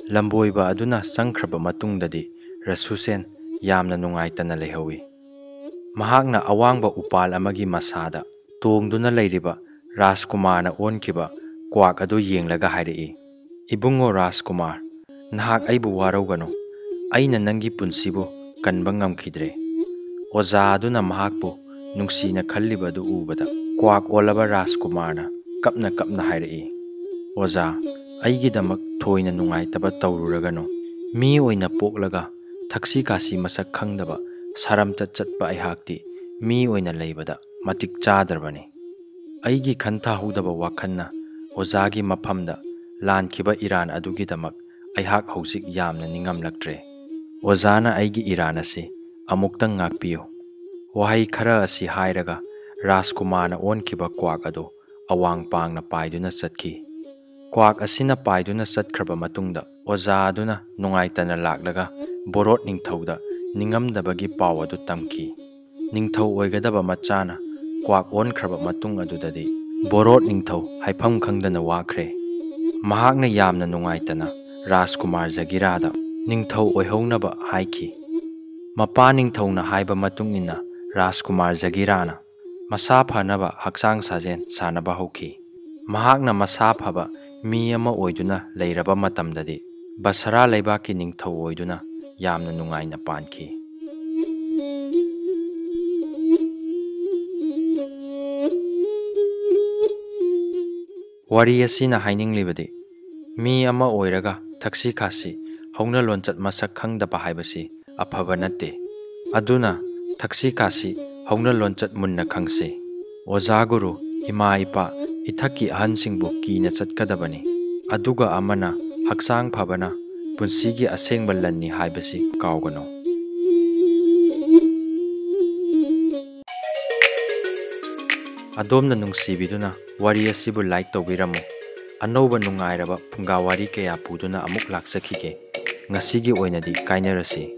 ꯂꯝꯕꯣꯏꯕ ꯑꯗꯨꯅ ꯆꯪꯈ꯭ꯔꯕ ꯃꯇꯨꯡꯗꯗꯤ ꯔꯁꯨꯁꯦꯟ ꯌꯥꯝꯅ ꯅꯨꯡꯉꯥꯏꯇꯅ ꯂꯩꯍꯧꯏ꯫ ꯃꯍꯥꯛꯅ ꯑꯋꯥꯡꯕ ꯎꯄꯥꯜ ꯑꯃꯒꯤ ꯃꯁꯥꯗ ꯇꯣꯡꯗꯨꯅ ꯂꯩꯔꯤꯕ ꯔꯥꯖꯀꯨꯃꯥꯔꯅ ꯑꯣꯟꯈꯤꯕ ꯀ꯭ꯋꯥꯛ ꯑꯗꯨ ꯌꯦꯡꯂꯒ ꯍꯥꯏꯔꯛꯏ, "ꯏꯕꯨꯡꯉꯣ ꯔꯥꯖꯀꯨꯃꯥꯔ, ꯅꯍꯥꯛ ꯑꯩꯕꯨ ꯋꯥꯔꯧꯒꯅꯨ꯫ ꯑꯩꯅ ꯅꯪꯒꯤ ꯄꯨꯟꯁꯤꯕꯨ ꯀꯟꯕ ꯉꯝꯈꯤꯗ꯭ꯔꯦ꯫" ꯑꯣꯖꯥ ꯑꯗꯨꯅ ꯃꯍꯥꯛꯄꯨ ꯅꯨꯡꯁꯤꯅ ꯈꯜꯂꯤꯕ ꯑꯗꯨ ꯎꯕꯗ, ꯀ꯭ꯋꯥꯛ ꯑꯣꯜꯂꯕ ꯔꯥꯖꯀꯨꯃꯥꯔꯅ ꯀꯞꯅ ꯀꯞꯅ ꯍꯥꯏꯔꯛꯏ, "ꯑꯣꯖꯥ, ꯑꯩꯒꯤꯗꯃꯛ ꯊꯣꯏꯅ ꯅꯨꯡꯉꯥꯏꯇꯕ ꯇꯧꯔꯨꯔꯒꯅꯨ꯫ ꯃꯤ ꯑꯣꯏꯅ ꯄꯣꯛꯂꯒ ꯊꯛꯁꯤ ꯈꯥꯁꯤ ꯃꯁꯛ ꯈꯪꯗꯕ ꯁꯥꯔꯝꯇꯠ ꯆꯠꯄ ꯑꯩꯍꯥꯛꯇꯤ ꯃꯤ ꯑꯣꯏꯅ ꯂꯩꯕꯗ ꯃꯇꯤꯛ ꯆꯥꯗ꯭ꯔꯕꯅꯤ꯫" ꯑꯩꯒꯤ ꯈꯟꯊꯍꯧꯗꯕ ꯋꯥꯈꯜꯅ ꯑꯣꯖꯥꯒꯤ ꯃꯐꯝꯗ ꯂꯥꯟꯈꯤꯕ ꯏꯔꯥꯟ ꯑꯗꯨꯒꯤꯗꯃꯛ ꯑꯩꯍꯥꯛ ꯍꯧꯖꯤꯛ ꯌꯥꯝꯅ ꯅꯤꯡꯉꯝꯂꯛꯇ꯭ꯔꯦ꯫ ꯑꯣꯖꯥꯅ ꯑꯩꯒꯤ ꯏꯔꯥꯟ ꯑꯁꯤ ꯑꯃꯨꯛꯇꯪ ꯉꯥꯛꯄꯤꯌꯨ꯫ ꯋꯥꯍꯩ ꯈꯔ ꯑꯁꯤ ꯍꯥꯏꯔꯒ ꯔꯥꯖꯀꯨꯃꯥꯔꯅ ꯑꯣꯟꯈꯤꯕ ꯀ꯭ꯋꯥꯛ ꯑꯗꯨ ꯑꯋꯥꯡ ꯄꯥꯡꯅ ꯄꯥꯏꯗꯨꯅ ꯆꯠꯈꯤ꯫ ꯀ꯭ꯋꯥꯛ ꯑꯁꯤꯅ ꯄꯥꯏꯗꯨꯅ ꯆꯠꯈ꯭ꯔꯕ ꯃꯇꯨꯡꯗ, ꯑꯣꯖꯥ ꯑꯗꯨꯅ ꯅꯨꯡꯉꯥꯏꯇꯅ ꯂꯥꯛꯂꯒ ꯕꯣꯔꯣꯠ ꯅꯤꯡꯊꯧꯗ ꯅꯤꯡꯉꯝꯗꯕꯒꯤ ꯄꯥꯎ ꯑꯗꯨ ꯇꯝꯈꯤ꯫ ꯅꯤꯡꯊꯧ ꯑꯣꯏꯒꯗꯕ ꯃꯆꯥꯅ ꯀ꯭ꯋꯥꯛ ꯑꯣꯟꯈ꯭ꯔꯕ ꯃꯇꯨꯡ ꯑꯗꯨꯗꯗꯤ, ꯕꯣꯔꯣꯠ ꯅꯤꯡꯊꯧ ꯍꯥꯏꯐꯝ ꯈꯪꯗꯅ ꯋꯥꯈ꯭ꯔꯦ꯫ ꯃꯍꯥꯛꯅ ꯌꯥꯝꯅ ꯅꯨꯡꯉꯥꯏꯇꯅ ꯔꯥꯖꯀꯨꯃꯥꯔ ꯖꯒꯤꯔꯥꯗ ꯅꯤꯡꯊꯧ ꯑꯣꯏꯍꯧꯅꯕ ꯍꯥꯏꯈꯤ꯫ ꯃꯄꯥ ꯅꯤꯡꯊꯧꯅ ꯍꯥꯏꯕ ꯃꯇꯨꯡ ꯏꯟꯅ, ꯔꯥꯖꯀꯨꯃꯥꯔ ꯖꯒꯤꯔꯥꯅ ꯃꯁꯥ ꯐꯅꯕ ꯍꯛꯆꯥꯡ ꯁꯥꯖꯦꯜ ꯁꯥꯟꯅꯕ ꯍꯧꯈꯤ꯫ ꯃꯍꯥꯛꯅ ꯃꯁꯥ ꯐꯕ ꯃꯤ ꯑꯃ ꯑꯣꯏꯗꯨꯅ ꯂꯩꯔꯕ ꯃꯇꯝꯗꯗꯤ, ꯕꯁꯔꯥ ꯂꯩꯕꯥꯛꯀꯤ ꯅꯤꯡꯊꯧ ꯑꯣꯏꯗꯨꯅ ꯌꯥꯝꯅ ꯅꯨꯡꯉꯥꯏꯅ ꯄꯥꯟꯈꯤ꯫ ꯋꯥꯔꯤ ꯑꯁꯤꯅ ꯍꯥꯏꯅꯤꯡꯂꯤꯕꯗꯤ, ꯃꯤ ꯑꯃ ꯑꯣꯏꯔꯒ ꯊꯛꯁꯤ ꯈꯥꯁꯤ, ꯍꯧꯅ ꯂꯣꯟꯆꯠ ꯃꯁꯛ ꯈꯪꯗꯕ ꯍꯥꯏꯕꯁꯤ ꯑꯐꯕ ꯅꯠꯇꯦ꯫ ꯑꯗꯨꯅ ꯊꯛꯁꯤ ꯈꯥꯁꯤ, ꯍꯧꯅ ꯂꯣꯟꯆꯠ ꯃꯨꯟꯅ ꯈꯪꯁꯤ꯫ ꯑꯣꯖꯥ ꯒꯨꯔꯨ, ꯏꯃꯥ ꯏꯄꯥ, ꯏꯊꯛꯀꯤ ꯑꯍꯟꯁꯤꯡꯕꯨ ꯀꯤꯅ ꯆꯠꯀꯗꯕꯅꯤ꯫ ꯑꯗꯨꯒ ꯑꯃꯅ, ꯍꯛꯆꯥꯡ ꯐꯕꯅ ꯄꯨꯟꯁꯤꯒꯤ ꯑꯁꯦꯡꯕ ꯂꯟꯅꯤ ꯍꯥꯏꯕꯁꯤ ꯀꯥꯎꯒꯅꯨ꯫ ꯑꯗꯣꯝꯅ ꯅꯨꯡꯁꯤꯕꯤꯗꯨꯅ ꯋꯥꯔꯤ ꯑꯁꯤꯕꯨ like ꯇꯧꯕꯤꯔꯝꯃꯨ꯫ ꯑꯅꯧꯕ ꯅꯨꯡꯉꯥꯏꯔꯕ ꯐꯨꯡꯒꯥ ꯋꯥꯔꯤ ꯀꯌꯥ ꯄꯨꯗꯨꯅ ꯑꯃꯨꯛ ꯂꯥꯛꯆꯈꯤꯒꯦ꯫ ꯉꯁꯤꯒꯤ ꯑꯣꯏꯅꯗꯤ ꯀꯥꯏꯅꯔꯁꯤ꯫